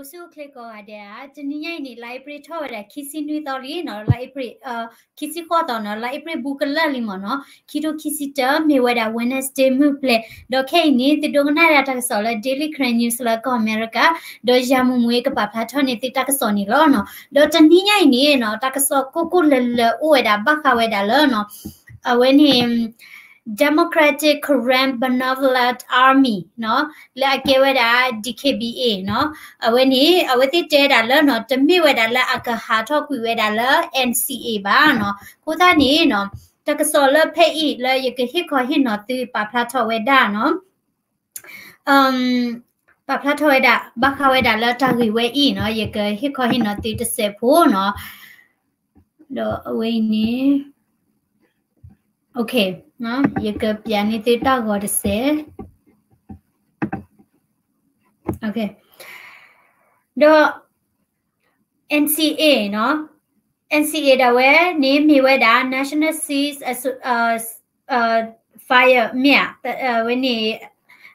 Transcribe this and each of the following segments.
အိၣ်ဆူၣ်အိၣ်ချ့ကိးဂၤဒဲးဧါ, တနံၤညါအံၤန့ၣ် လါအ့ဖြ့ၣ်ထီၣ်ဝဲဒၣ်ခံဆံနွံသီလံနီၤ, လါအ့ဖြ့ၣ် ခံဆံဃိးသီနီၤ, လါအ့ဖြ့ၣ်ဘူးကလၢာ်လံမ့ၢ်နီၤ, ခံထိခံဆံတၢ မ့ၢ်ဝဲဒၣ် Wednesday မုၢ်ဖျဲး, ဒီးခဲအံၤန့ၣ် သုဒိကနၣ်ဒၣ်တၢ်ကစီၣ်လၢ Daily Karen News လၢကီၢ်အမဲရကၤ, ဒီးယၤမူမူကပာ်ဖျါထီၣ်န့ၢ်သုတၢ်ကစီၣ်န့ၣ်လီၤနီၤ. ဒီးတနံၤညါအံၤန့ၣ်နီၤ တၢ်ကစီၣ်ကိၢ်ကိၢ်လၢၤလၢၤအိၣ်ဝဲဒၣ်ဘၣ်ဃးဝဲဒၣ်လၢနီၤ, အဝဲန့ၣ် Democratic Karen Benevolent Army နီၤ, လၢအကဲဝဲဒၣ် D K B A နီၤ, အဝဲန့ၣ် အဝဲသ့ၣ်တဲဒၣ်လၢနီၤ တမ့ၢ်ဝဲဒၣ်လၢအကဟးထီၣ်ကွံာ်ဝဲဒၣ်လၢ N C A ဘၣ်နီၤ. အဃိသတးန့ၣ်နီၤ တၢ်ကစီၣ်လၢဖဲအံၤလၢယကဟ့ၣ်ခီဟ့ၣ်နီၤသုပာ်ဖျါထီၣ်ဝဲဒၣ်နီၤ ပာ်ဖျါထီၣ်ဝဲဒၣ် ဘၣ်ဃးဝဲဒၣ်လၢတၢ်ဂ့ၢ်ဝဲအံၤနီၤ, ယကဟ့ၣ်ခီဟ့ၣ်နီၤသုတစဲးဖိနီၤ, ဒီးအဝဲအံၤန့ၣ် ယကပျးန့ၢ်သုတၢ်ဂီၤတစဲး, ဒီး N C A နီၤ, N C A ဒၣ်ဝဲန့ၣ်မ့ၢ်ဝဲဒၣ် National Cease Fire မ့ၢ်ဧါ, ဝဲန့ၣ်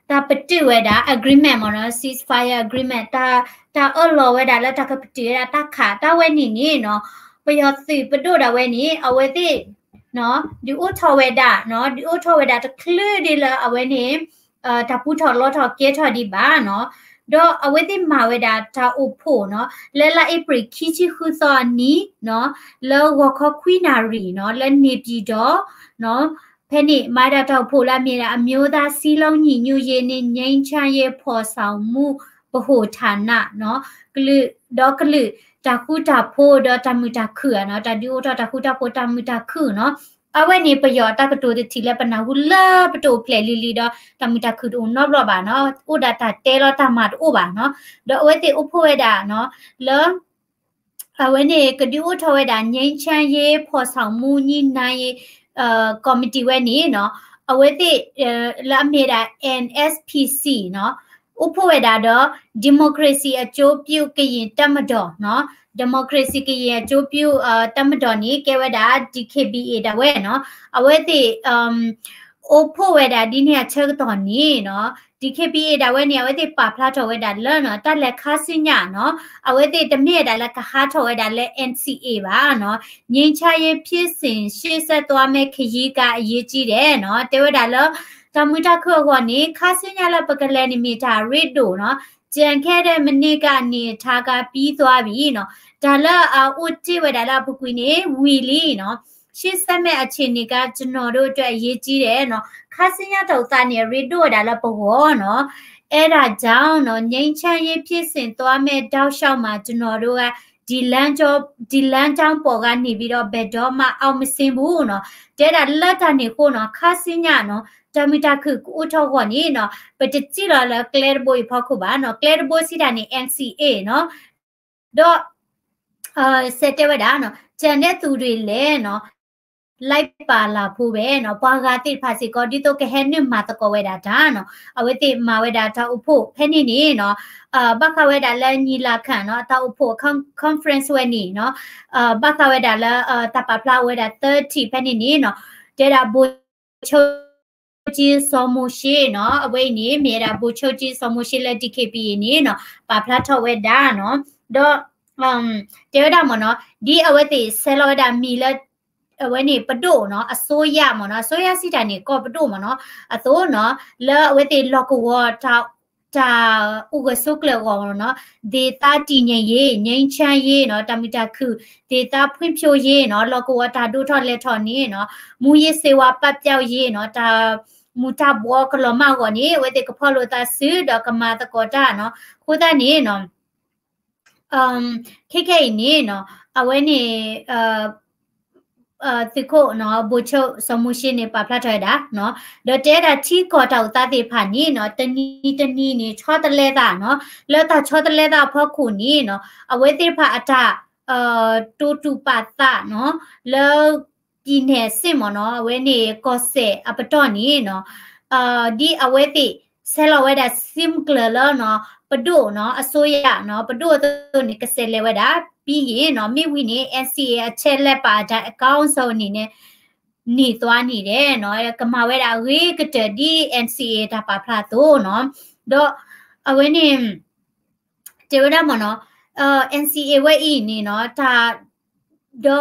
တၢ်ပတုာ်ဝဲဒၣ် agreement မ့ၢ်နီၤ, ceasefire agreement တၢ်အၢၣ်လီၤဝဲဒၣ်လၢတၢ်ကပတုာ်ဝဲဒၣ်တၢ်ခး တၢ်ဝဲန့ၣ်န့ၣ်နီၤ, ပယီၤသုးပဒိၣ်ဒၣ်ဝဲန့ၣ် အဝဲသ့ၣ် ဒုးအိၣ်ထီၣ်ဝဲဒၣ်နီၤ, ဒုးအိၣ်ထီၣ်ဝဲဒၣ်တချုးဒံးလၢအဝဲန့ၣ် တၢ်ပူထီၣ်လီထီၣ်ကဲထီၣ်ဒံးဘၣ်နီၤ, ဒီးအဝဲသ့ၣ်မၤဝဲဒၣ်တၢ်အိၣ်ဖှိၣ်နီၤ, လၢလါအ့ဖြ့ၣ်ခံဆံဃုသီအနံၤနီၤ, လၢဂီၤခီခွံနၣ်ရံၣ်နီၤ, လၢန့ၣ်ပၠံၣ်တီၤနီၤ, ဖဲန့ၣ်မၤဒၣ်တၢ်အိၣ်ဖှိၣ်လၢအမ့ၢ်ဒၣ် အမျိုးသားစည်းလုံးညီညွတ်ရေးနှင့် ငြိမ်းချမ်းရေးဖော်ဆောင်မှုဗဟိုဌာနနီၤ, ကလုာ်ဒီကလုာ်တၢ်ဃူတၢ်ဖိးဒီးတၢ်မုာ်တၢ်ခုၣ်ဧါနီၤ, တၢ်ဒုးအိၣ်ထီၣ်တၢ်ဃူတၢ်ဖိးတၢ်မုာ်တၢ်ခုၣ်နီၤ, အဝဲန့ၣ်ပယီၤတၢ်ကတိၤတထံးလၢပနၢ်ဟူလၢပတအိၣ်ဖျဲၣ်လံၤလံၤဒီး တၢ်မုာ်တၢ်ခုၣ်တအိၣ်နီတဘျီဘၣ်နီၤ, အိၣ်ဒၣ်တၢ်တဲလီၤတၢ်မၤတအိၣ်ဘၣ်နီၤ, ဒီးအဝဲသ့ၣ်အိၣ်ဖှိၣ်ဝဲဒၣ်နီၤ, လၢ အဝဲန့ၣ်ကဒုးအိၣ်ထီၣ်ဝဲဒၣ် ငြိမ်းချမ်းရေးဖော်ဆောင်မှုညှိနှိုင်းရေး ကော်မတီ ဝဲန့ၣ်နီၤ, အဝဲသ့ၣ် လၢအမ့ၢ်ဒၣ် N S P C နီၤ, အိၣ်ဖှိၣ်ဝဲဒၣ်ဒီး ဒီမိုကရေစီအကျိုးပြုကရင်တပ်မတော်နီၤ, ဒီမိုကရေစီကရင်အကျိုးပြု တပ်မတော် န့ၣ် ကဲဝဲဒၣ် D K B A ဒၣ်ဝဲနီၤ, အဝဲသ့ၣ် အိၣ်ဖှိၣ်ဝဲဒၣ်ဒ်န့ၣ်အဆၢကတီၢ်န့ၣ်နီၤ, D K B A ဒၣ်ဝဲန့ၣ် အဝဲသ့ၣ်ပာ်ဖျါထီၣ်ဝဲဒၣ်လၢနီၤ, တၢ်လဲၤခါဆူညါနီၤ, အဝဲသ့ၣ်တမ့ၢ်ဝဲဒၣ်လၢကဟးထီၣ်ဝဲဒၣ်လၢ N C A ဘၣ်နီၤ, ငြိမ်းချမ်းရေးဖြစ်စဉ် ရှေ့ဆက်သွားမယ့်ခရီးက အရေးကြီးတယ်နီၤ, တဲဝဲဒၣ်လၢ တၢ်မုာ်တၢ်ခုၣ်အဂီၢ်န့ၣ် ခါဆူညါလၢပကလဲၤန့ၣ်မ့ၢ်တၢ်ရ့ဒိၣ်နီၤ, ကျန်ခဲ့တဲ့မနှစ်က အနေအထားက ပြီးသွားပြီနီၤ, တၢ်လၢအအိၣ်တ့ၢ်ဝဲဒၣ်လၢအပူၤကွံာ်န့ၣ် ဝံၤလံနီၤ, ရှေ့ဆက်မယ့်အခြေအနေက ကျွန်တော်တို့အတွက် အရေးကြီးတယ်နီၤ, ခါဆူညါတၢ်အိၣ်သးန့ၣ် အရ့ဒိၣ်ဝဲဒၣ်လၢပဂီၢ်နီၤ, အဲဒါကြောင့်နီၤ ငြိမ်းချမ်းရေးဖြစ်စဉ် သွားမယ့်တောက်လျှောက်မှာ ကျွန်တော်တို့က ဒီလမ်းကြောင်း ဒီလမ်းကြောင်းပေါ်ကနေပြီးတော့ ဘယ်တော့မှ အောက်မဆင်းဘူးနီၤ, တဲဒၣ်လၢတၢ်န့ၣ်အဃိနီၤ, ခါဆူညါနီၤ, တၢ်မုာ်တၢ်ခုၣ်ကအိၣ်ထီၣ်အဂီၢ်န့ၣ်နီၤ, ပတစံၣ်လီၤလၢကျဲတဘိအံၤအဖီခိၣ်ဘၣ်နီၤ, ကျဲတဘိစံးတၢ်န့ၣ် N C A နီၤ, ဒီး စဲးတဲဝဲဒၣ်နီၤ, ကျန်တဲ့သူတွေလည်းနီၤ, လိုက်ပါလာဖို့ပဲနီၤ, ပှၤဂၤသ့ၣ်တဖၣ်စ့ၢ်ကီး ဒ်သိးကဟဲနုာ်မၤသကိးဝဲဒၣ်တၢ်နီၤ, အဝဲသ့ၣ်မၤဝဲဒၣ်တၢ်အိၣ်ဖှိၣ်ဖဲန့ၣ်န့ၣ်နီၤ, ဘၣ်ဃးဝဲဒၣ်လၢ ညီလာခံ နီၤ, တၢ်အိၣ်ဖှိၣ် conference ဝဲန့ၣ်နီၤ, ဘၣ်ဃးဝဲဒၣ်လၢ တၢ်ပာ်ဖျါဝဲဒၣ်သၢထံၣ်ဖဲန့ၣ်န့ၣ်နီၤ, တဲဒၣ် ဗိုလ်ချုပ်ကြီး စောမူရှေး နီၤ, အဝဲအံၤန့ၣ် မ့ၢ်ဝဲဒၣ် ဗိုလ်ချုပ်ကြီး စောမူရှေး လၢ D K B A န့ၣ်နီၤ, ပာ်ဖျါထီၣ်ဝဲဒၣ်နီၤ, ဒီး တဲဝဲဒၣ်မ့ၢ်နီၤ, ဒ်အဝဲသ့ၣ်ဆဲးလီၤဝဲဒၣ်မံၤလၢ အဝဲန့ၣ်ပဒိၣ်နီၤ, အစိုးရမ့ၢ်နီၤ, အစိုးရစံးတၢ်န့ၣ် ကီၢ်ပဒိၣ်မ့ၢ်နီၤ, အသိးနီၤ, လၢအဝဲသ့ၣ်လီၢ်ကဝီၤ တၢ်အိၣ်ဂၢၢ်ဆိးကျၢၤအဂီၢ်နီၤ, ဒေသတည်ငြိမ်ရေး, ငြိမ်းချမ်းရေးနီၤ, တၢ်မုာ်တၢ်ခုၣ်, ဒေသဖွံ့ဖြိုးရေးနီၤ, လီၢ်ကဝီၤတၢ်ဒိၣ်ထီၣ်လဲၤထီၣ်န့ၣ်နီၤ, မူးယစ်ဆေးဝါးပပျောက်ရေးနီၤ, တၢ်မူၤတၢ်ဘှီးကလီၤမၢ်အဂီၢ်န့ၣ် အဝဲသ့ၣ်ကဖီၣ်လိာ်သးစုဒီးကမၤသကိးတၢ်နီၤ, အဃိသတးန့ၣ်နီၤ ခဲခဲအံၤန့ၣ်နီၤ, အဝဲန့ၣ် သုးခိၣ်နီၤ, ဗိုလ်ချုပ် စောမူရှေး န့ၣ် ပာ်ဖျါထီၣ်ဝဲဒၣ်နီၤ, ဒီးတဲဝဲဒၣ်ထံကီၢ်တၢ်အိၣ်သးသ့ၣ်တဖၣ်န့ၣ်နီၤ, တနံၤတနံၤန့ၣ် ဆီတလဲသးနီၤ, လၢတၢ်ဆီတလဲသးအဖီခိၣ်န့ၣ်နီၤ, အဝဲသ့ၣ်တဖၣ်အတၢ် တိာ်တူာ်ပာ်သးနီၤ, လၢ ပြည်နယ်အဆင့် မ့ၢ်နီၤ, အဝဲန့ၣ် ကီၢ်စဲၣ်အပတီၢ်န့ၣ်နီၤ, ဒ်အဝဲသ့ၣ် ဆဲးလီၤဝဲဒၣ် စံးမုၢ်ကျၢၤလၢနီၤ, ပဒိၣ်နီၤ, အစိုးရနီၤ, ပဒိၣ်အသိးန့ၣ် ကဆဲးလဲၤဝဲဒၣ် ပြီးရင်နီၤ, မ့ၢ်ဝံၤန့ၣ် N C A အချက်အလက်ပါအတိုင်း အကောင်းဆုံးအနေနဲ့ နေသွားနေတယ်နီၤ, ကမၤဝဲဒၣ်အဂ့ၤကတၢၢ်ဒ် N C A တၢ်ပာ်ဖျါအသိးနီၤ, ဒီးအဝဲန့ၣ် တဲဝဲဒၣ်မ့ၢ်နီၤ, NCA ဝဲအံၤန့ၣ်နီၤ, တၢ် ဒီ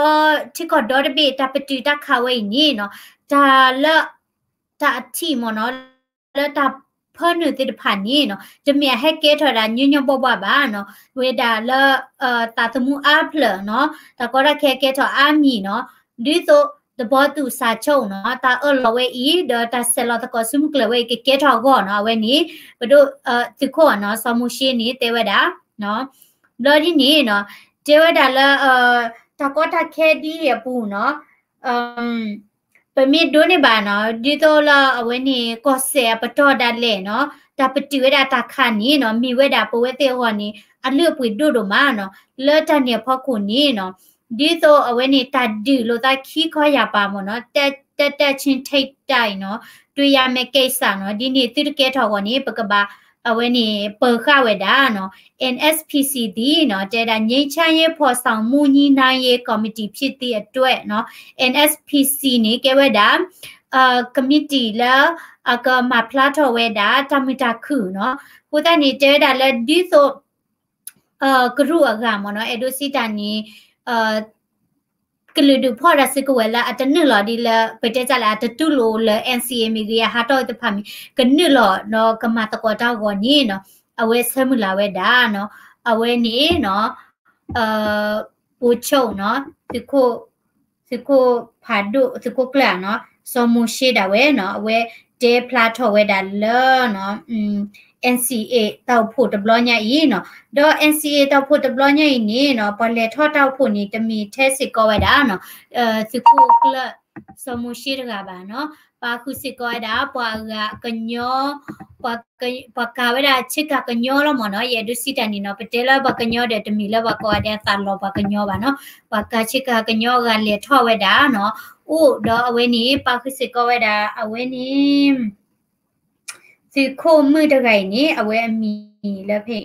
ထံကီၢ်ဒီတဘ့ၣ် တၢ်ပတုာ်တၢ်ခးဝဲအံၤန့ၣ်နီၤ, တၢ်လၢ တၢ်အထံးမ့ၢ်နီၤ, လၢတၢ်ဖၢနုာ်သ့ၣ်တဖၣ်န့ၣ်နီၤ, တမ့ၢ်အဟဲကဲထီၣ်ဒၣ်ညီညီဘှီဘှီဘၣ်နီၤ, ဝဲဒၣ်လၢ သးသမူအါဖျၢၣ်နီၤ, တၢ်ကီတၢ်ခဲကဲထီၣ်အါမံၤနီၤ, ဒ်သိး သဘောတူစာချုပ်နီၤ, တၢ်အၢၣ်လီၤဝဲအံၤ ဒီးတၢ်ဆဲးလီၤသကိးဆူမုၢ်ကျၢၢ်ဝဲအံၤ ကကဲထီၣ်အဂီၢ်နီၤ, အဝဲန့ၣ် ပဒိၣ် သုးခိၣ်နီၤ, စီၤမိၤၡ့န့ၣ် တဲဝဲဒၣ် ဘျီဒ်န့ၣ်နီၤ, တဲဝဲဒၣ်လၢ တၢ်ကီတၢ်ခဲဒ်အံၤအပူၤနီၤ, ပမ့ၢ်ဒိးန့ၢ်ဘၣ်နီၤ, ဒ်သိးလၢအဝဲန့ၣ် ကီၢ်စဲၣ်အပတီၢ်ဒၣ်လဲာ်နီၤ, တၢ်ပတုာ်ဝဲဒၣ်တၢ်ခးန့ၣ်နီၤ, မ့ၢ်ဝဲဒၣ်ပဝဲသ့ၣ်အဂီၢ်န့ၣ် အလုၢ်အပှ့ၤဒိၣ်ဒိၣ်မးနီၤ, လၢတၢ်န့ၣ်အဖီခိၣ်န့ၣ်နီၤ, ဒ်သိးအဝဲန့ၣ် တၢ်ဒုးလိာ်သးခံခီယၢ်ပၤမ့ၢ်နီၤ, တ တ တ ချင်းထိပ်တိုက်နီၤ, တွေ့ရမယ့်ကိစ္စနီၤ, ဒ်န့ၣ်သုတကဲထီၣ်အဂီၢ်န့ၣ် ပကဘၣ် အဝဲန့ၣ် ပၢၤဃာ်ဝဲဒၣ်နီၤ, NSPC သ့ၣ်နီၤ, တဲဒၣ် ငြိမ်းချမ်းရေးဖော်ဆောင်မှုညှိနှိုင်းရေးကော်မတီဖြစ်သည့်အတွက်နီၤ, NSPC န့ၣ် ကဲဝဲဒၣ် committee လၢ အကမၤဖျါထီၣ်ဝဲဒၣ် တၢ်မုာ်တၢ်ခုၣ်နီၤ, အဃိသတးန့ၣ် တဲဝဲဒၣ်လၢဒ်သိး ကရူၢ်အဂၤမ့ၢ်နီၤ, အဲၣ်ဒိးစံးတၢ်န့ၣ် ကလုာ်ဒူၣ်ဖီၣ်တၢ်စုကဝဲၤလၢအတနုာ်လီၤဒ်လၢ ပတဲတၢ်လၢအတတူၢ်လိာ်လၢ NCA မ့ၢ်ဂ့ၤ အဟးထီၣ်သ့ၣ်တဖၣ်မ့ၢ် ကနုာ်လီၤဒီးကမၤသကိးတၢ်အဂီၢ်န့ၣ်နီၤ, အဝဲဆၢမုၢ်လၢ်ဝဲဒၣ်နီၤ, အဝဲန့ၣ်နီၤ ပိၤဆိၣ်နီၤ, သုးခိၣ် သုးခိၣ်ဖးဒိၣ် သုးခိၣ်ကျၢၢ်နီၤ, စီၤမိၤၡ့ဒၣ်ဝဲနီၤ, အဝဲတဲဖျါထီၣ်ဝဲဒၣ်လၢ NCA တၢ်အိၣ်ဖှိၣ်တဘျီညါအံၤနီၤ, ဒီး NCA တၢ်အိၣ်ဖှိၣ်တဘျီညါအံၤန့ၣ်နီၤ, ပှၤလဲၤထီၣ်တၢ်အိၣ်ဖှိၣ်န့ၣ် တမ့ၢ်ထဲစ့ၢ်ကီးဝဲဒၣ်နီၤ, သုးခိၣ်ကျၢၢ် စီၤမိၤၡ့တဂၤဘၣ်နီၤ, ပာ်ဃုာ်စ့ၢ်ကီးဝဲဒၣ် ပှၤအဂၤကညီ ပှၤကၤဝဲဒၣ်ဆ့ကၤကညီလီၤမ့ၢ်နီၤ, ယအဲၣ်ဒိးစံးတၢ်န့ၣ်နီၤ, ပတဲလၢပှၤကညီဒီး တမ့ၢ်လၢပှၤကိးဂၤဒဲးအသးလီၤပှၤကညီဘၣ်နီၤ, ပှၤကၤဆ့ကၤကညီအဂၤလဲၤထီၣ်ဝဲဒၣ်နီၤ, အိၣ်ဒီးအဝဲန့ၣ် ပာ်ဃုာ်စ့ၢ်ကီးဝဲဒၣ် အဝဲန့ၣ် သုးခိၣ်မုၣ်တဂၤအံၤန့ၣ် အဝဲအမံၤလၢဖဲ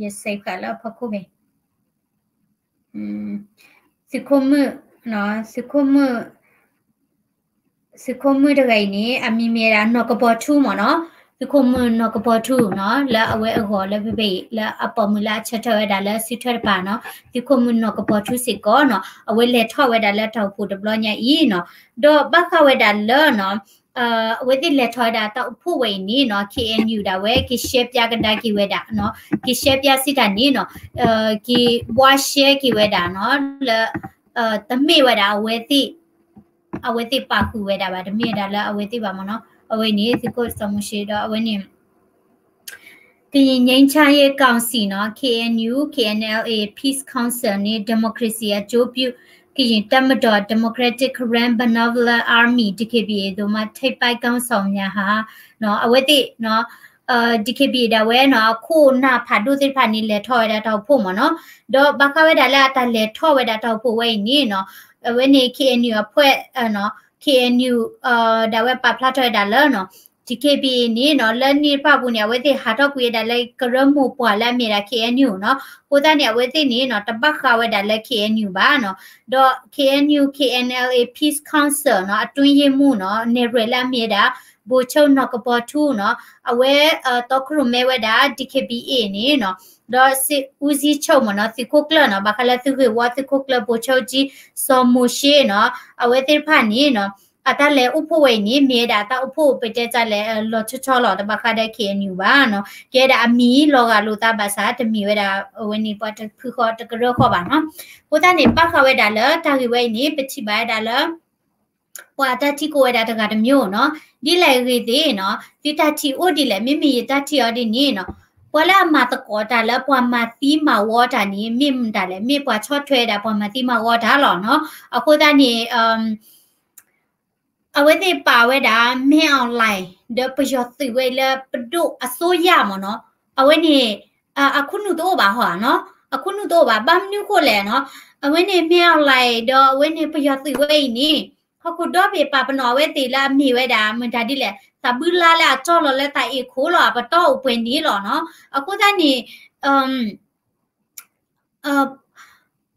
ယစဲးဃာ်လၢအဖီခိၣ်ဖဲ သုးခိၣ်မုၣ် သုးခိၣ်မုၣ် သုးခိၣ်မုၣ်တဂၤအံၤန့ၣ် အမံၤမ့ၢ်ဝဲဒၣ် နီၢ်ကပီၤထူမ့ၢ်နီၤ, သုးခိၣ်မုၣ်နီၢ်ကပီၤထူနီၤ, လၢအဝဲအဂီၢ်လၢဖဲဖဲအံၤ လၢအပိာ်မုၣ်လၢအဆၢထၢၣ်ဝဲဒၣ်လၢစုထွဲတပၤနီၤ, သုးခိၣ်မုၣ်နီၢ်ကပီၤထူစ့ၢ်ကီးနီၤ, အဝဲလဲၤထီၣ်ဝဲဒၣ်လၢတၢ်အိၣ်ဖှိၣ်တဘျီညါအံၤနီၤ, ဒီးဘၣ်ဃးဝဲဒၣ်လၢနီၤ အဝဲသ့ၣ်လဲၤထီၣ်ဝဲဒၣ်တၢ်အိၣ်ဖှိၣ်ဝဲအံၤန့ၣ်နီၤ, ခ့ၣ်အဲၣ်ယူၣ် ဒၣ်ဝဲ ကရှဲပျါကဒါက့ၤဝဲဒၣ်နီၤ, ကရှဲပျါစံးတၢ်န့ၣ်နီၤ, က့ၤဘှါရှဲက့ၤဝဲဒၣ်နီၤ, လၢ တမ့ၢ်ဝဲဒၣ်အဝဲသ့ၣ် အဝဲသ့ၣ်ပာ်ဃုာ်ဝဲဒၣ်ဘၣ်, တမ့ၢ်ဝဲဒၣ်လၢအဝဲသ့ၣ်ဘၣ်မ့ၢ်နီၤ, အဝဲန့ၣ် သုးခိၣ်စီၤမိၤၡ့ဒီးအဝဲန့ၣ် ကရင်ငြိမ်းချမ်းရေးကောင်စီနီၤ, KNU KNLA Peace Council န့ၣ် democracy အကျိုးပြု ကရင်တပ်မတော် Democratic Karen Benevolent Army DKBA သို့မှ ထိပ်ပိုင်းခေါင်းဆောင်များဟာ အဝဲသ့ၣ် DKBA ဒၣ်ဝဲနီၤ, အခိၣ်နၢ်ဖးဒိၣ်သ့ၣ်တဖၣ်န့ၣ် လဲၤထီၣ်ဝဲဒၣ်တၢ်အိၣ်ဖှိၣ်မ့ၢ်နီၤ, ဒီးဘၣ်ဃးဝဲဒၣ်လၢအတၢ်လဲၤထီၣ်ဝဲဒၣ်တၢ်အိၣ်ဖှိၣ်ဝဲအံၤန့ၣ်နီၤ, အဝဲန့ၣ် KNU အဖွဲ့ KNU ဒၣ်ဝဲပာ်ဖျါထီၣ်ဝဲဒၣ်လၢနီၤ, DKBA န့ၣ်နီၤ, လၢန့ၣ်တဖၣ်ပူၤန့ၣ် အဝဲသ့ၣ်ဟးထီၣ်ကွံာ်ဝဲဒၣ်လၢ ကရၢမိၢ်ပှၢ်လၢအမ့ၢ်ဒၣ် KNU နီၤ, အဃိသတးန့ၣ် အဝဲသ့ၣ်န့ၣ်နီၤ တဘၣ်ဃးဝဲဒၣ်လၢ KNU ဘၣ်နီၤ, ဒီး KNU KNLA Peace Council နီၤ, အတွင်းရေးမှူးနီၤ, နဲၣ်ရွဲၣ်လၢအမ့ၢ်ဝဲဒၣ် ဗိုလ်ချုပ်နီၢ်ကပီၤထူနီၤ, အဝဲ တီခိၣ်ရိၣ်မဲဝဲဒၣ် DKBA န့ၣ်နီၤ, ဒီးစစ်ဦးစီးချုပ်မ့ၢ်နီၤ, သုးခိၣ်ကျၢၢ်နီၤ, ဘၣ်ဃးလၢသုးဂ့ၢ်ဝီသုးခိၣ်ကျၢၢ် ဗိုလ်ချုပ်ကြီး စီၤမိၤၡ့နီၤ, အဝဲသ့ၣ်တဖၣ်န့ၣ်နီၤ, အတၢ်လဲၤအိၣ်ဖှိၣ်ဝဲအံၤန့ၣ် မ့ၢ်ဝဲဒၣ်တၢ်အိၣ်ဖှိၣ်ပတဲတၢ်လဲၣ် လီၤဆီဆီလီၤ, တဘၣ်ဃးဒီး KNU ဘၣ်နီၤ, ကဲဒၣ်အမံၤလီၤဂာ်လိာ်သးဘၣ်ဆၣ် တမ့ၢ်ဝဲဒၣ်အဝဲန့ၣ် ပှၤတဖုဃီတကရၢဃီဘၣ်နီၤ, အဃိသတးန့ၣ် ဘၣ်ဃးဝဲဒၣ်လၢတၢ်ဂ့ၢ်ဝဲအံၤန့ၣ် ပထံၣ်ဘၣ်ဝဲဒၣ်လၢ ပှၤတၢ်ထံၣ်ကိးဝဲဒၣ်တဂၤတမျိုးနီၤ, ဒ်လဲၣ်ဂ့ၤသ့ၣ်နီၤ, သုတၢ်ထံၣ်အိၣ်ဒ်လဲၣ်, မ့မ့ၢ်ယတၢ်ထံၣ်အီၤဒ်န့ၣ်နီၤ, ပှၤလၢအမၤသကိးတၢ်လၢပှၤမၤသံမၤဝီတၢ်န့ၣ် မ့ၢ်မတၤလဲၣ်, မ့ၢ်ပှၤဆီၣ်ထွဲဝဲဒၣ်ပှၤမၤသံမၤဝီတၢ်လီၤနီၤ, အဃိသတးန့ၣ် အဝဲသ့ၣ်ပာ်ဝဲဒၣ် မင်းအောင်လှိုင် ဒီးပယီၤသုးဝဲအံၤလၢပဒိၣ်အစိုးရမ့ၢ်နီၤ, အဝဲန့ၣ် အခိၣ်နူာ်တအိၣ်ဘၣ်ဟီနီၤ, အခိၣ်နူာ်တအိၣ်ဘၣ်, ဘၣ်မနုၤဃိလဲၣ်နီၤ, အဝဲန့ၣ် မင်းအောင်လှိုင် ဒီးအဝဲန့ၣ်ပယီၤသုးဝဲအံၤန့ၣ် ဟီၣ်ခိၣ်ဒီဘ့ၣ်ပာ်ပနီၣ်အဝဲသ့ၣ်လၢအမ့ၢ်ဝဲဒၣ် မတၤဒ်လဲၣ်, သးဘုလါလၢအတီၢ်လီၤလၢသးအ့ၣ်ခိၣ်လီၤ, အပတီၢ်အိၣ်ပှဲၤန့ၣ်လီၤနီၤ, အဃိသတးန့ၣ်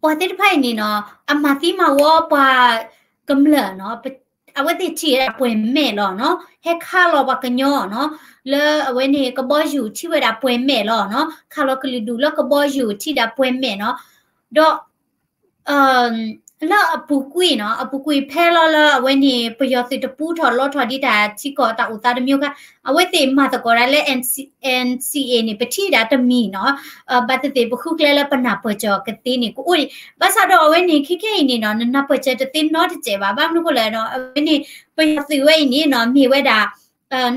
ပှၤသ့ၣ်တဖၣ်အံၤန့ၣ်နီၤ, အမၤသံမၤဝီပှၤကမျၢၢ်နီၤ, အဝဲသ့ၣ်ထံၣ်ဝဲဒၣ်ပှဲၤမဲာ်လီၤနီၤ, ဟဲခးလီၤပှၤကညီနီၤ, လၢအဝဲန့ၣ်ကဘီယူၤထံၣ်ဝဲဒၣ်ပှဲၤမဲာ်လီၤနီၤ, ခးလီၤကလုာ်ဒူၣ်လၢကဘီယူၤထံၣ်ဒၣ်ပှဲၤမဲာ်နီၤ, ဒီး လၢအပူၤကွံာ်နီၤ, အပူၤကွံာ်ဖဲလီၤလၢအဝဲန့ၣ် ပယီၤသုးတပူထီၣ်လီထီၣ်ဒ်တၢ်ထံကီၢ်တၢ်အိၣ်သးတမံၤခါ, အဝဲသ့ၣ်မၤသကိးတၢ်လၢ N C A န့ၣ် ပထံၣ်ဒၣ်တမံၤနီၤ, ဘၣ်သ့ၣ်သ့ၣ်ပဃုကျဲလၢပနၢ်ပၢၢ်စၢၤကသ့န့ၣ် ကအိၣ်ဒံး, ဘၣ်ဆၣ်ဒီးအဝဲန့ၣ် ခဲခဲအံၤန့ၣ်နီၤ နနၢ်ပၢၢ်စၢၤတသ့နီတစဲးဘၣ်, ဘၣ်မနုၤဃိလဲၣ်နီၤ, အဝဲန့ၣ် ပယီၤသုးဝဲအံၤန့ၣ်နီၤ မ့ၢ်ဝဲဒၣ်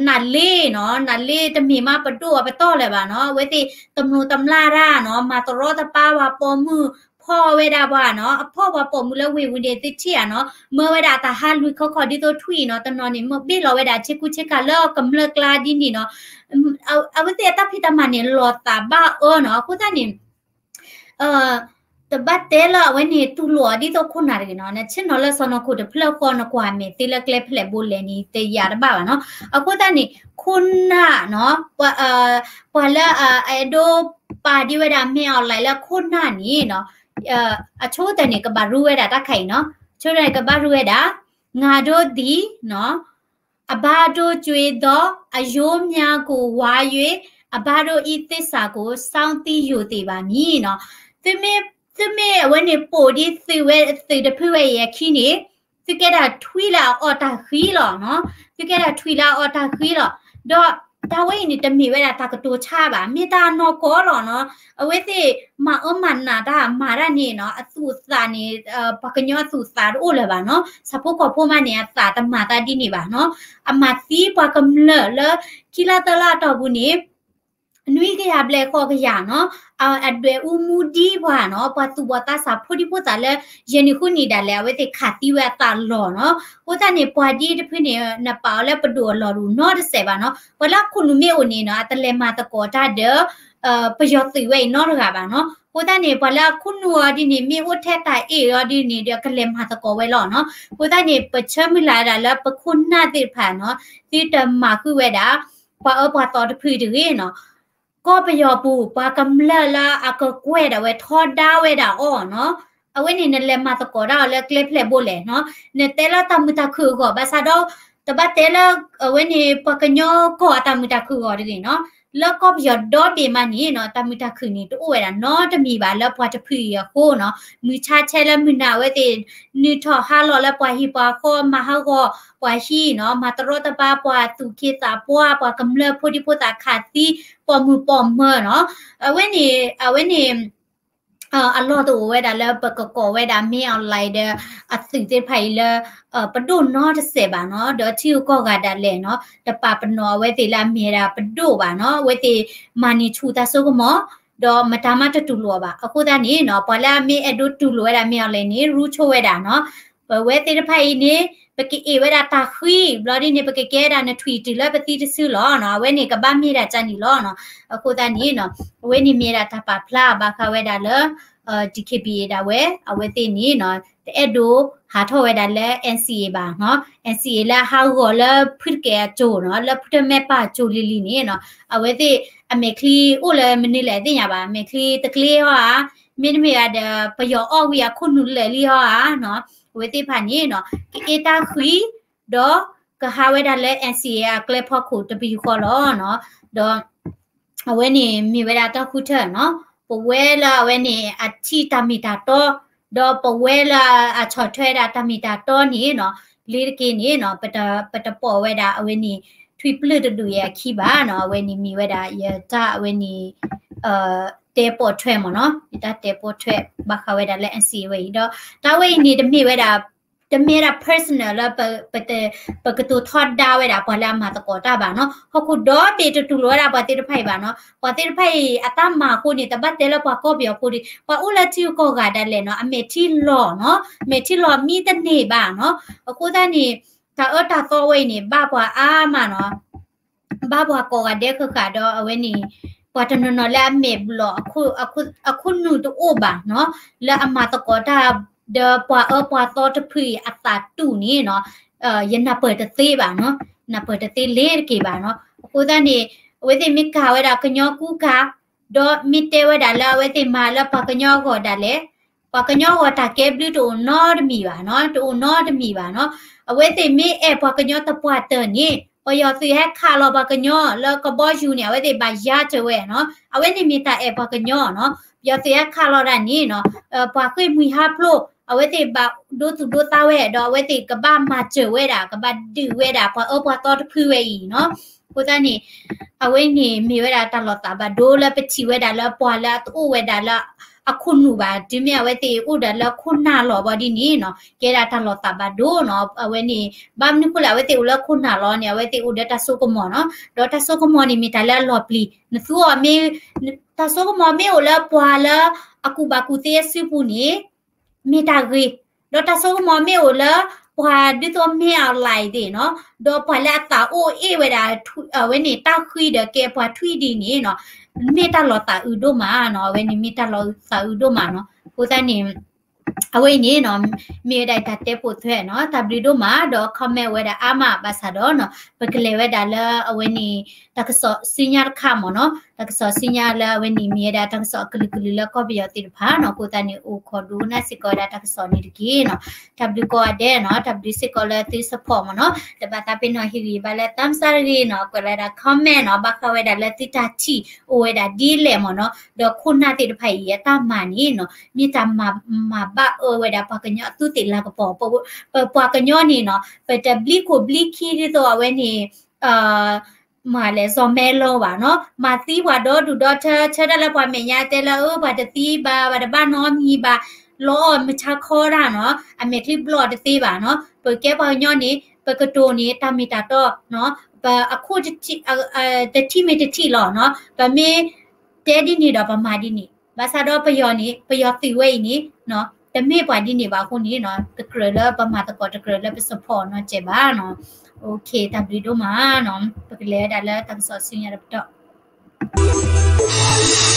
နၢ်လ့နီၤ, နၢ်လ့တမ့ၢ်မးပဒိၣ်အပတီၢ်လၢၤဘၣ်နီၤ, အဝဲသ့ၣ်တမျိးတမျာ်တၢ်နီၤ, မၤတရီတပါပှၤပိာ်မုၣ်, ဖီၣ်ဝဲဒၣ်ပှၤနီၤ, အဖီၣ်ပှၤပိာ်မုၣ်လၢဝ့ၢ်ဝံၤန့ၣ် သုထံၣ်ဧါနီၤ, မၢဝဲဒၣ်တၢ်ဟးလွံၢ်ခီခီဒ်သိးထွံၣ်နီၤ, တနီၤန့ၣ် မၢဘ့ၣ်လီၤဝဲဒၣ်ဆ့ကူဆ့ကၤလၢကမျၢၢ်ကျါဒ်န့ၣ်နီၤ, အဝဲသ့ၣ်အတၢ်ဖံးတၢ်မၤန့ၣ် လီၤသးဘၣ်အၢနီၤ, အဃိသတးန့ၣ် တဘၣ်တဲလၢအဝဲန့ၣ်တူၢ်လိာ်အီၤဒ်သိးခိၣ်နၢ်တဂ့ၤနီၤ, နဆ့ၣ်နီၤလၢစီၤနီၤခိၣ်တဖျၢၣ်ဃီ နကွၢ်မဲာ်သ့လၢကျဲဖျဲၣ်ဘိလဲၣ်န့ၣ် တယာ်တဘၣ်ဘၣ်နီၤ, အဃိသတးန့ၣ် ခိၣ်နၢ်နီၤ, ပှၤလၢအအဲၣ်ဒိးပာ်ဒံးဝဲဒၣ် မင်းအောင်လှိုင် လၢခိၣ်နၢ်န့ၣ်နီၤ, အဆိကတၢၢ်န့ၣ် ကဘၣ်ရူဝဲဒၣ်တၢ်ခါအံၤနီၤ, အဆိကတၢၢ်န့ၣ် ကဘၣ်ရူဝဲဒၣ် ငါတို့သည်နီၤ အဘၣ်ဒိၣ်ကၠွ့သော အရိုးများကို ဝါ၍ အဘၣ်ဒိၣ်အံသ့ၣ်စၤကို စောင်းသီးယိုသေပါမည်နီၤ, သုမ့ၢ်အဝဲန့ၣ်ပိာ်ဒ်သုးဝဲသုးတဖုဝဲအံၤအခံန့ၣ် သုကဲဒၣ်ထွံၣ်လၢအအီၣ်တၢ်ဃံလီၤနီၤ, သုကဲဒၣ်ထွံၣ်လၢအအီၣ်တၢ်ဃံလီၤ, ဒီးတၢ်ဝဲအံၤန့ၣ် တမ့ၢ်ဝဲဒၣ်တၢ်ကတိၤဆါဘၣ်, မ့ၢ်တၢ်နီၢ်ကီၢ်လီၤနီၤ, အဝဲသ့ၣ်မၤအၢမၤနးတၢ်မၤတၢ်န့ၣ်နီၤ, အသူၣ်အသးန့ၣ် ပှၤကညီအသူၣ်အသးတအိၣ်လၢၤဘၣ်နီၤ, ဆၣ်ဖိကီၢ်ဖိမးန့ၣ် အသးတမၤသးဒ်န့ၣ်ဘၣ်နီၤ, အမၤသံပှၤကမျၢၢ်လၢ ခံလါသၢလါအတီၢ်ပူၤန့ၣ် နွံကယၤဘျဲၣ်ဃိးကယၤနီၤ, အဒွဲၣ်အူမူဒံပှၤနီၤ, ပှၤသူၣ်ဘီၣ်သးစၢ်ဖိဒံဖိသၣ်လၢ ယဲၢ်နံၣ်ဃုနံၣ်ဒၣ်လဲာ် အဝဲသ့ၣ်ခးသံဝဲအသးလီၢ်နီၤ, အဃိသတးန့ၣ် ပှၤဒ်တဖုန့ၣ် နပာ်အီၤလၢပဒိၣ်အလီၢ်တအိၣ်နီတစဲးဘၣ်နီၤ, ပှၤလၢအခိၣ်နူာ်မ့ၢ်အိၣ်န့ၣ်နီၤ အတလဲၤမၤသကိးတၢ်ဒီး ပယီၤသုးဝဲအံၤနီတဂၤဘၣ်နီၤ, အဃိသတးန့ၣ် ပှၤလၢအခိၣ်နူာ်အီၤဒ်န့ၣ် မ့ၢ်အိၣ်ထဲတၢ်အ့ၣ်အီၤဒ်န့ၣ်ဒီး ကလဲၤမၤသကိးဝဲလီၤနီၤ, အဃိသတးန့ၣ် ပဆၢမုၢ်လၢ်ဝဲဒၣ်လၢပခိၣ်နၢ်သ့ၣ်တဖၣ်နီၤ, သုတမၤဃုာ်ဝဲဒၣ် ပှၤအၢပှၤသီတဖုတဂ့ၤနီၤ, ကီၢ်ပယီၤပူၤ ပှၤကမျၢၢ်လၢအကကွဲၢ်ဒၣ်ဝဲထီဒါဝဲဒၣ်အီၤနီၤ, အဝဲန့ၣ်နလဲၤမၤသကိးတၢ်အီၤလၢကျဲဖျဲၣ်ဘိလဲၣ်နီၤ, နတဲလၢတၢ်မုာ်တၢ်ခုၣ်အဂီၢ် ဘၣ်ဆၣ်ဒီး တဘၣ်တဲလၢ အဝဲန့ၣ် ပှၤကညီကီၢ်အတၢ်မုာ်တၢ်ခုၣ်အဂီၢ်တဂ့ၤနီၤ, လၢကီၢ်ပယီၤဒီဘ့ၣ်မးန့ၣ်နီၤ တၢ်မုာ်တၢ်ခုၣ်န့ၣ်တအိၣ်ဝဲဒၣ်နီတမံၤဘၣ်လၢပှၤတဖုအံၤအဃိနီၤ, မုၢ်ဆါဆဲလၢမုၢ်နၤအဝဲသ့ၣ် နုာ်ထီၣ်ဟးလီၤလၢပှၤဟံၣ်ပှၤဃီ မၤဟးဂီၤပှၤဟံၣ်နီၤ, မၤတရီတပါပှၤသူၣ်က့သးပှၢ် ပှၤကမျၢၢ်ဖိဒံဖိသၣ်ခးသံ ပိာ်မုၣ်ပိာ်မၢၤနီၤ, အဝဲန့ၣ် အဝဲန့ၣ် အလီၢ်တအိၣ်ဝဲဒၣ်လၢပကကိးဝဲဒၣ် မင်းအောင်လှိုင် ဒီး အသုးသ့ၣ်တဖၣ်အံၤလၢ ပဒိၣ်နီတစဲးဘၣ်နီၤ, ဒီးထံဂုၤကီၢ်ဂၤဒၣ်လဲာ်နီၤ, တပာ်ပနီၣ်အဝဲသ့ၣ်လၢအမ့ၢ်ဝဲဒၣ်ပဒိၣ်ဘၣ်နီၤ, အဝဲသ့ၣ်မၤန့ၢ်ဆူၣ်တၢ်စိကမီၤ, ဒီးမတၤမးတတူၢ်လိာ်အီၤဘၣ်. အဃိသတးန့ၣ်နီၤ ပှၤလၢအမ့ၢ်အဲၣ်ဒိးတူၢ်လိာ်ဝဲဒၣ် မင်းအောင်လှိုင် န့ၣ် ရူဆိဝဲဒၣ်နီၤ, ပဝဲသ့ၣ်တဖၣ်အံၤန့ၣ် ပကအ့ၣ်ဝဲဒၣ်တၢ်ဃံ ဘျီဒ်န့ၣ် ပကကဲဒၣ်နထွံၣ်တုၤလၢပသံတစုလီၤနီၤ, အဝဲန့ၣ်ကဘၣ်မ့ၢ်ဒၣ်ကန့ၣ်လီၤနီၤ. အဃိသတးန့ၣ်နီၤ အဝဲန့ၣ်မ့ၢ်ဒၣ်တၢ်ပာ်ဖျါဘၣ်ဃးဝဲဒၣ်လၢ DKBA ဒၣ်ဝဲ အဝဲသ့ၣ်န့ၣ်နီၤ တအဲၣ်ဒိးဟးထီၣ်ဝဲဒၣ်လၢ NCA ဘၣ်နီၤ, NCA လၢအဟးဂီၤလၢဖုတကဲးအစိၤနီၤ, လၢဖုတမဲပၢ်အစိၤလံၤလံၤန့ၣ်နီၤ, အဝဲသ့ၣ်အမဲာ်ချံအိၣ်လၢမနုၤလဲၣ်သ့ၣ်ညါဘၣ်, အမဲာ်ချံတကျ့ဟီဧါ, မ့တမ့ၢ်ဘၣ်ဒီး ပယီၤအီၣ်ဝံၤအခိၣ်နူာ်လၢာ်လံဟီဧါနီၤ, အဝဲသ့ၣ်တဖၣ်န့ၣ်နီၤ ကအ့ၣ်တၢ်ဃံ ဒီးကဟးဝဲဒၣ်လၢ NCA အကျဲဖီခိၣ်တပယူာ်ဃီလီၤနီၤ, ဒီး အဝဲန့ၣ်မ့ၢ်ဝဲဒၣ်တၢ်ဃုထၢနီၤ, ပဝဲလၢအဝဲန့ၣ် အထံၣ်တၢ်မ့ၢ်တၢ်တီ, ဒီးပဝဲလၢအဆီၣ်ထွဲဒၣ်တၢ်မ့ၢ်တၢ်တီန့ၣ်နီၤ, လ့ၤတက့ၢ်န့ၣ်နီၤ, ပတပိာ်ဝဲဒၣ်အဝဲန့ၣ် ထွံၣ်ပျုၢ်တဒူၣ်အံၤအခံဘၣ်နီၤ, အဝဲန့ၣ်မ့ၢ်ဝဲဒၣ်ယတၢ်အဝဲန့ၣ် တဲပိာ်ထွဲမ့ၢ်နီၤ, ယတၢ်တဲပိာ်ထွဲဘၣ်ဃးဝဲဒၣ်လၢ NCA ဝဲအံၤဒီး တၢ်ဝဲအံၤန့ၣ်တမ့ၢ်ဝဲဒၣ် တမ့ၢ်ဒၣ် personal လၢ ပကတိၤထီဒါဝဲဒၣ်ပှၤလၢအမၤသကိးတၢ်ဘၣ်နီၤ, ဟီၣ်ခိၣ်ဒီဘ့ၣ်တတူၢ်လိာ်ဝဲဒၣ်ပှၤသ့ၣ်တဖၣ်အံၤဘၣ်နီၤ, ပှၤသ့ၣ်တဖၣ်အံၤအတၢ်မၤအဃိန့ၣ် တဘၣ်တဲလၢပှၤကီၢ်ပယီၤဖိဒၣ်, ပှၤအိၣ်လၢထံဂုၤကီၢ်ဂၤဒၣ်လဲာ်နီၤ, အမဲာ်ထံလီၤနီၤ, မဲာ်ထံလီၤမံတန့ၢ်ဘၣ်နီၤ, အဃိသတးန့ၣ် တၢ်အၢတၢ်သီဝဲအံၤန့ၣ် ဘၣ်ပှၤအါမးနီၤ ဘၣ်ပှၤကိးဂၤဒဲးဃၣ်ဃၣ်ဒီး အဝဲန့ၣ် ပှၤတနီၤနီၤလၢအမဲာ်ဘျီၣ် အခိၣ်နူာ်တအိၣ်ဘၣ်နီၤ, လၢအမၤသကိးတၢ် ဒီးပှၤအၢပှၤသီတဖုအံၤအသးတူၢ်န့ၣ်နီၤ, ယနၢ်ပၢၢ်တသ့ဘၣ်နီၤ, နၢ်ပၢၢ်တသ့လ့ၤတက့ၢ်ဘၣ်နီၤ, အဃိသတးန့ၣ် အဝဲသ့ၣ်မ့ၢ်ကၤဝဲဒၣ်ကညီကူကၤ ဒီးမ့ၢ်တဲဝဲဒၣ်လၢအဝဲသ့ၣ်မၤလၢပှၤကညီအဂီၢ်ဒၣ်လဲာ် ပှၤကညီအဂီၢ်တၢ်ကဲဘျုးတအိၣ်နီတမံၤဘၣ်နီၤ, တအိၣ်နီတမံၤဘၣ်နီၤ. အဝဲသ့ၣ်မ့ၢ်အဲၣ်ပှၤကညီသပှၢ်တၢၢ်န့ၣ် ပယီၤသုးဟဲခးလီၤပှၤကညီလၢကဘီယူၤန့ၣ် အဝဲသ့ၣ်ဘၣ်ယါစၢၤဝဲနီၤ. အဝဲန့ၣ်မ့ၢ်တၢ်အဲၣ်ပှၤကညီနီၤ. ပယီၤသုးဟဲခးလီၤဒၣ်န့ၣ်နီၤ ပှၤဃ့ၢ်မှံဟးဖျိး အဝဲသ့ၣ်ဘၣ်ဒိသူၣ်ဒိသးဝဲ ဒီးအဝဲသ့ၣ်ကဘၣ်မၤစၢၤဝဲဒၣ် ကဘၣ်ဒုးဝဲဒၣ်ပှၤအၢပှၤသီတဖုဝဲအံၤနီၤ. အဃိသတးန့ၣ် အဝဲန့ၣ်မ့ၢ်ဝဲဒၣ်တၢ်လီၤသးဘၣ်ဒိလၢပထံၣ်ဝဲဒၣ်လၢပှၤလၢအတအိၣ်ဝဲဒၣ်လၢအခိၣ်နူာ်ဘၣ် တုၤမ့ၢ်အဝဲသ့ၣ်အိၣ်ဒီးလၢခိၣ်နၢ်လီၤဘၣ်ဒ်န့ၣ်နီၤ ကဲဒၣ်တၢ်လီၤသးဘၣ်ဒိနီၤ. အဝဲန့ၣ် ဘၣ်မနုၤဃိလဲၣ် အဝဲသ့ၣ်အိၣ်လၢခိၣ်နၢ်လီၤန့ၣ် အဝဲသ့ၣ်အိၣ်ဒီးတၢ်စိကမီၤနီၤ. ဒီးတၢ်စိကမီၤန့ၣ်မ့ၢ်တၢ်လၢအလီၤပျံၤ နသူအီၤမ့ၢ် တၢ်စိကမီၤမ့ၢ်အိၣ်လၢပှၤလၢအကူၣ်ဘၣ်ကူၣ်သ့အစုပူၤန့ၣ် မ့ၢ်တၢ်ဂ့ၤ, ဒီးတၢ်စိကမီၤမ့ၢ်အိၣ်လၢ ပှၤဒ်သိးမ့ၢ်အီၤလၢအံၤသ့ၣ်နီၤ ဒီးပှၤလၢအသးအိၣ်အ့ၣ်ဝဲဒၣ် အဝဲန့ၣ်တၢ်ဃံဒီးကဲပှၤထွံၣ်ဒ်န့ၣ်နီၤ မ့ၢ်တၢ်လီၤသးအုးဒိၣ်မးနီၤ. အဝဲန့ၣ်မ့ၢ်တၢ်လီၤသးအုးဒိၣ်မးနီၤ. အဃိသတးန့ၣ် အဝဲအံၤန့ၣ်နီၤ မ့ၢ်ဝဲဒၣ်တၢ်တဲပိာ်ထွဲနီၤ တၢ်ဘျုးဒိၣ်မး ဒီး comment ဝဲဒၣ်အါမးဘၣ်ဆၣ်ဒီးနီၤ ပကလဲၤဝဲဒၣ်လၢအဝဲန့ၣ် တၢ်ကစီၣ်ဆူညါတခါမ့ၢ်နီၤ တၢ်ကစီၣ်ဆူညါလၢအဝဲန့ၣ်မ့ၢ်ဝဲဒၣ်တၢ်ကစီၣ်အကလုာ်ကလုာ်လၢကီၢ်ပယီၤသ့ၣ်တဖၣ်နီၤ အဃိသတးန့ၣ် အိၣ်ခိးဒိကနၣ်စ့ၢ်ကီးဝဲဒၣ်တၢ်ကစီၣ်န့ၣ်တက့ၢ်နီၤ တၢ်ဘျုးကိးဂၤဒဲးနီၤ တၢ်ဘျုးစ့ၢ်ကီးလၢသု support မ့ၢ်နီၤ တဘၣ်သးပ့ၤနီၣ်ဟ့ၣ်ဂံၢ်ဘါလၢ thumbs up တဂ့ၤနီၤ ကွဲးလီၤဝဲဒၣ် comment နီၤ ဘၣ်ဃးဝဲဒၣ်လၢသုတၢ်ထံၣ်အိၣ်ဝဲဒၣ်ဒ်လဲၣ်မ့ၢ်နီၤ ဒီးခိၣ်နၢ်သ့ၣ်တဖၣ်အံၤအတၢ်မၤန့ၣ်နီၤ မ့ၢ်တၢ်မၤဘၣ်အၢဝဲဒၣ်ပှၤကညီအသူးသ့ၣ်လၤကပီၤ ပပှၤကညီန့ၣ်နီၤ ပတဘျံးခိၣ်ဘျံးခံဒ်သိးအဝဲန့ၣ် မ့ၢ်လဲၣ် စီၤမဲလီၤဘၣ်နီၤ မၤသံပှၤဒီဒူၣ်ဒီထၢ ဆၢတၢ်လၢပှၤမဲာ်ညါတဲလၢ အၢ ပှၤတသံဘၣ် ပှၤတဘၣ်နီတမံၤဘၣ် လီအီၣ်မုၢ်ဆါခီတၢ်နီၤ အမဲာ်ချံဘျီၣ်တသ့ဘၣ်နီၤ ပကဲပှၤကညီန့ၣ် ပကတိၤန့ၣ် တၢ်မ့ၢ်တၢ်တီနီၤ ပအခိၣ် တထံၣ်မ့ၢ်တထံၣ်လီၤနီၤ ပမ့ၢ်တဲဒ်န့ၣ်ဒီးပမၤဒ်န့ၣ် ဘၣ်ဆၣ်ဒီးပယီၤန့ၣ် ပယီၤသုးဝဲအံၤန့ၣ် တမ့ၢ်ပှၤဒ်န့ၣ်ဘၣ်အဃိန့ၣ်နီၤ တကြၢးလၢပမၤသကိး တကြၢးလၢပ support နီတစဲးဘၣ်နီၤ တၢ်ဘျုးဒိၣ်မးနီၤ ပကလဲၤဝဲဒၣ်လၢတၢ်ကစီၣ်ဆူညါတပတီၢ် တၢ်ဘျုးဒိၣ်မးနီၤ ပကလဲၤဝဲဒၣ်လၢတၢ်ကစီၣ်ဆူညါတပတီၢ်